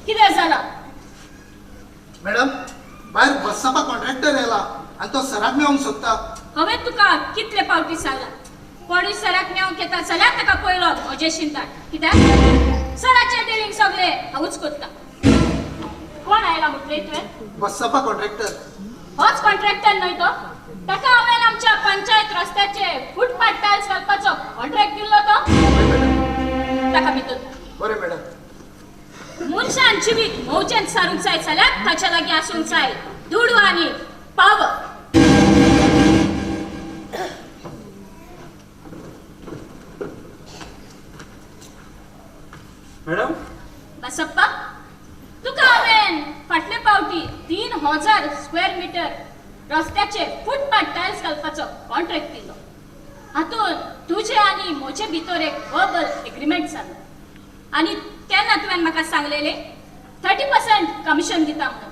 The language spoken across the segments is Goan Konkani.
कितें जालां? मॅडम, भायर बसप्पा कॉन्ट्रॅक्टर येला आनी तो सराक मेळोंक सोदता. हांवें तुका कितले पावटी सांगलां, कोणूय सराक मेळोंक येता जाल्यार ताका पयलो म्हजेशीन धाड. कित्याक सराचें डिलींग सगळें हांवूच करता. कोण आयला म्हटलें तुवें? बसप्पा कॉन्ट्रॅक्टर. होच कॉन्ट्रॅक्टर न्हय तो? ताका हांवें आमच्या पंचायत रस्त्याचे फुटपाथ टायल्स घालपाचो कॉन्ट्रॅक्ट दिल्लो तो? ताका भितर. बरें मॅडम. मनशान जिवीत मौजेन सारूंक जाय जाल्यार ताच्या लागीं आसूंक जाय दुडू आनी पावर. मॅडम. बसप्पा, तुका हांवें फाटले पावटी 3000 स्क्वेअर मिटर रस्त्याचे फुटपाथ टायल्स घालपाचो कॉन्ट्रॅक्ट दिलो. हातूंत तुजे आनी म्हजे भितर एक वर्बल एग्रीमेंट जालो आनी तेन्ना तुवें म्हाका सांगलेलें 30% कमिशन दिता म्हणून.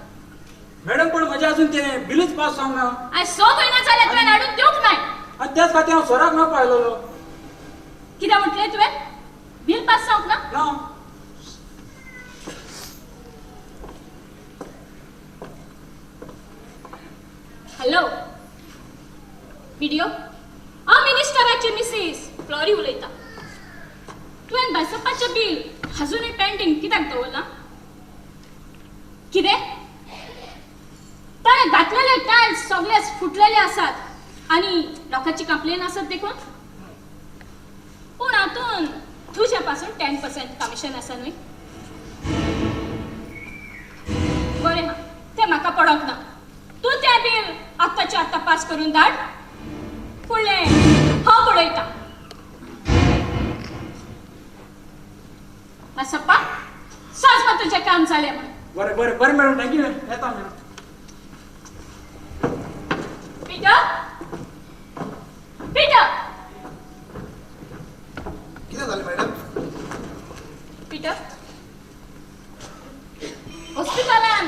मॅडम, पण म्हजें अजून ते बिलूच पास जावंक ना. आयज 6 म्हयने जाले, तुवें हाडून दिवंक नाय. आनी त्याच खातीर हांव सराक ना पायलेलो. कितें म्हटलें तुवें? बील पास जावंक ना? ना. हॅलो विडियो, हांव मिनिस्टराची मिसीस फ्लॉरी उलयतां. तुवें बसप्पाचें बील अजुनूय पेंडींग कित्याक दवरलां? कितें, ताणें घातलेले टायल्स सगळेच फुटलेले आसात आनी लोकांची कंप्लेन आसत देखून? पूण हातून तुज्या पासून 10% कमिशन आसा न्हय? बरें हा, तें म्हाका पडोंक ना. तूं तें बील आत्ताच्या आत्तां पास करून धाड, फुडलें हांव पळयतां. बसप्पा, सज तुजें काम जालें म्हणून. बरें बरें बरें मॅडम, thank you. येता madam. Peter, Peter. कितें जालें मॅडम? पीटर, हॉस्पिटलान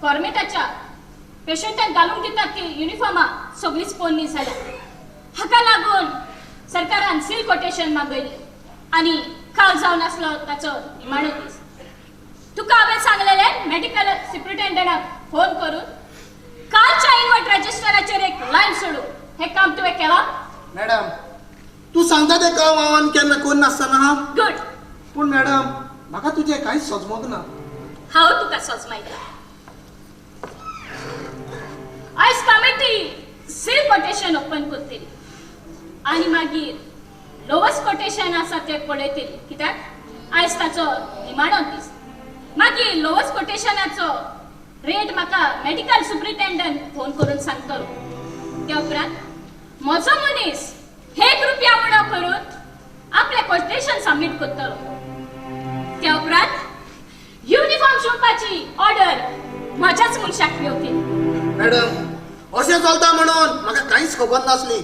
गव्हर्मेंटाच्या पेशंटाक घालूंक दितात ती युनिफॉर्मां सगळींच पोन्नी जाल्या. हाका लागून सरकारान सील कोटेशन मागयल्लें आनी काल जावन आसलो ताचो निमाणो दीस. तुका हांवें सांगलेलें, मेडिकल सुप्रिटेंडंटाक फोन करून कालच्या इनवर्ट रजिस्टराचेर एक लायन सोडू. हें काम तुवें केलां? मॅडम, तूं सांगता तें काम हांव आनी केन्ना करून नासतना हा. गुड. पूण मॅडम, म्हाका तुजें कांयच सजमोंक ना. हांव तुका सजमायता. आयज कमिटी सील कोटेशन ओपन करतली आनी मागीर लोवस्ट कोटेशन आसा तें पळयतली, कित्याक आयज ताचो निमाणो दीस. मागीर लोवस्ट कोटेशनाचो रेट म्हाका मेडिकल सुप्रिटेंडंट फोन करून सांगतलो. त्या उपरांत म्हजो मनीस एक रुपया उणो करून आपलें कोटेशन सबमीट करतलो. त्या उपरांत युनिफॉर्म शिवपाची ऑर्डर म्हज्याच मनशाक मेवतली. मॅडम, अशें चलता म्हणून म्हाका कांयच खबर नासली.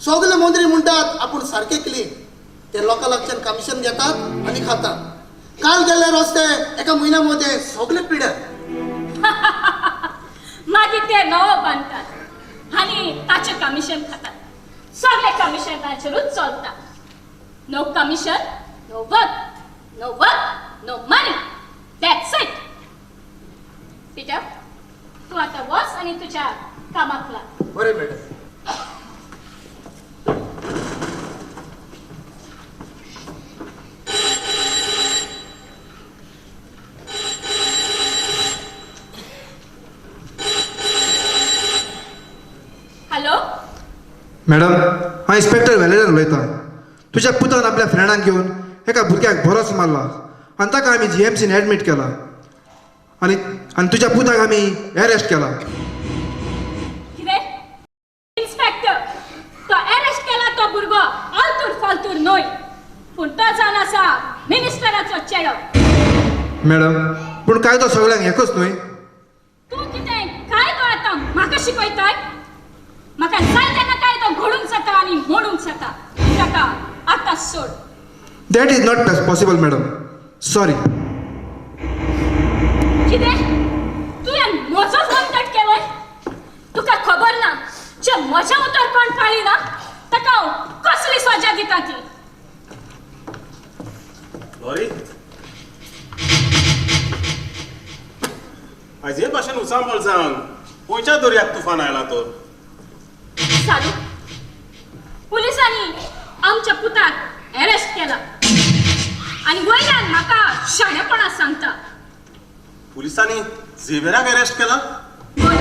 सगळे मंत्री म्हणटात आपूण सारके क्लीन, ते लोकां लागच्यान कमिशन घेतात आनी खातात. काल गेल्ले रस्ते एका म्हयन्या मदें सगळे पिड्यार. मागीर ते नवो बांदतात आनी ताचें कमिशन खातात. सगळे कमिशनाचेरूच चलता. No commission, no work. No work, no money. That's it. Peter, तूं आतां वच आनी तुज्या कामाक लाग. बरें मॅडम. हॅलो. मॅडम, हांव इन्स्पेक्टर व्हॅलेरियन उलयतां. तुज्या पुतान आपल्या फ्रेंडाक घेवन एका भुरग्याक बरोच मारला आनी ताका आमी जीएमसीन एडमीट केला आनी आनी तुज्या पुताक आमी एरेस्ट केला. कितें? इन्स्पेक्टर, तो अरेस्ट केला तो भुरगो आलतूर फालतूर न्हय, पूण तो जावन आसा मिनिस्टराचो चेडो. मॅडम, पूण कायदो सगळ्यांक एकच न्हय? तूं कितें कायदो आतां म्हाका शिकयताय? म्हाका जाय तेन्ना कायदो घडूंक जाता आनी मोडूंक जाता. ताका आतां सोड. That is not possible, madam, sorry. कितें, तुवें म्हजो फोन कट केलोय? तुका खबर ना, जे म्हजें उतर कोण पाळिना ताका हांव कसली सजा दिता ती. सॉरी. आयज हे भाशेन उचांबळ जावन खंयच्या दर्याक तुफान आयला तर? सालू, पुलिसांनी आमच्या पुताक अरेस्ट केला आनी वयल्यान म्हाका शाणेपणा सांगता. पुलिसांनी झेवियराक अरेस्ट केला? हय.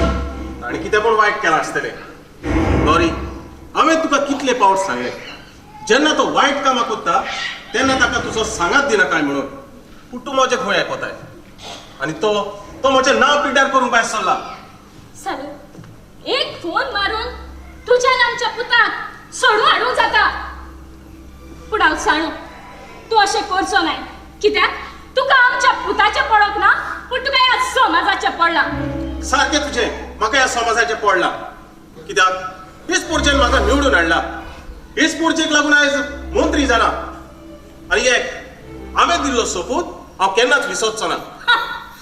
ताणें कितें पूण वायट केलां आसतलें. लॉरी, हांवें तुका कितले पावट सांगलें, जेन्ना तो वायट कामां करता तेन्ना ताका तुजो सांगात दिनाकाय म्हणून. पूण तूं म्हजें खंय आयकताय? आनी तो तो म्हजें नांव पिड्ड्यार करूंक भायर सरला. सालू, एक फोन मारून तुज्यान आमच्या पुताक सोडून हाडूंक जाता. पूण हांव जाणो तूं अशें करचो नाय, कित्याक तुका आमच्या पुताचें पडोंक ना, पूण तुका ह्या समाजाचें पडलां. सारकें तुजें, म्हाका ह्या समाजाचें पडलां. कित्याक हेच पोरचेन म्हाका निवडून हाडला, हेच पोरचेक लागून आयज मंत्री जाला. आनी एक हांवें दिल्लो सोपूत हांव केन्नाच विसरचो ना.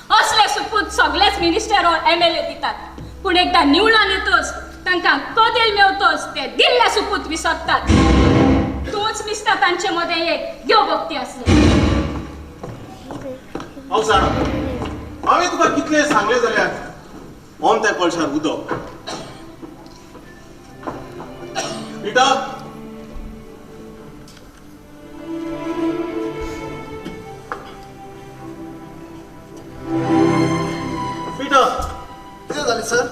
असले सुपूत सगळेच मिनिस्टर और एमएलए दितात, पूण एकदां निवळून येतच तांकां कदेल मेवतच ते दिल्ले सुपूत विसरतात. तूंच दिसता तांचे मदें एक देवभक्ती आसली. हांव जाणा, हांवें तुका कितलें सांगलें जाल्यार ओम त्या कळशार उदक. पिटर, पिटर, कितें जालें सर?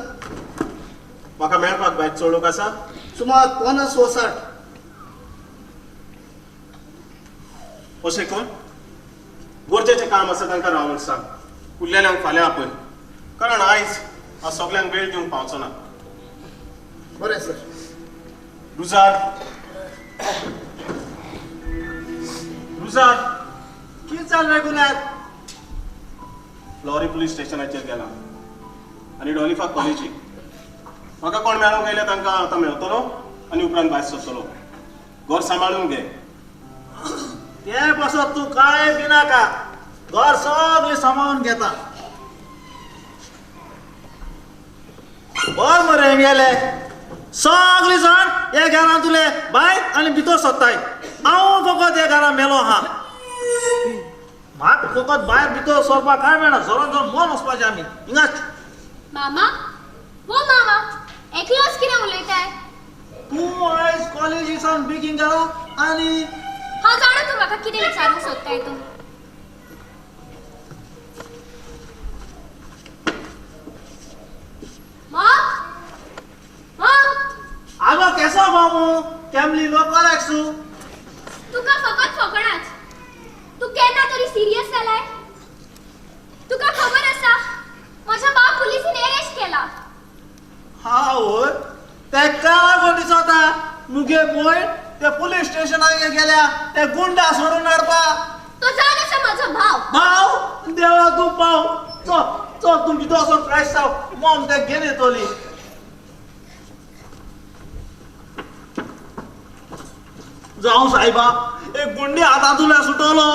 म्हाका मेळपाक भायर चडूंक आसा. सुमार 50 व 60. अशें कर, गरजेचें काम आसा तांकां रावूंक सांग, उरलेल्यांक फाल्यां आपय, कारण आयज हांव सगल्यांक वेळ दिवंक पावचो ना. बरें सर. रुजार, रुजार, कितें चल्लें गुन्यांत? फ्लॉरी पुलीस स्टेशनाचेर गेला आनी डॉलिफा कॉलेजीक. म्हाका कोण मेळोंक येयले तांकां आतां मेळटलो आनी उपरांत भायर सरतलो. घर सांबाळून घे. ते पासत तूं कांय भिनाका, घर सगळें सांबाळून घेता. बर मरे गेले सगळी जाण हे घरांत तुले भायर आनी भितर सोदताय. हांव फकत हे घरां मेलो आहा. म्हाका फकत भायर भितर सरपाक कांय मेळना, जरोन जरोन मन वचपाचें आमी हिंगाच. मामा, वो मामा, एकलोच कितें उलयताय? तूं आयज कॉलेजी सावन बेगीन गेला आनी हांव जाणा तूं म्हाका कितें विचारूंक सोदताय तूं. Mom, mom. आगो केसो मामू कॅमली नो करेक्ट. तुका फकत फकणाच. तूं केन्ना तरी सिरियस जालाय? तुका खबर आसा म्हज्या बाब पुलिसीन अरेस्ट केला. हा वय, तेका लागून दिसता मुगे भयण ते पुलीस स्टेशनाक गेल्या ते गुंडा सोडून हाडपा. तो जावन आसा म्हजो भाव. भाव देवा तूं पाव. चल चल तूं भितर वचोन फ्रेश जाव, मॉम ते घेवन येतली. जावं सायबा, एक गुंडे हातांतल्यान सुटवलो.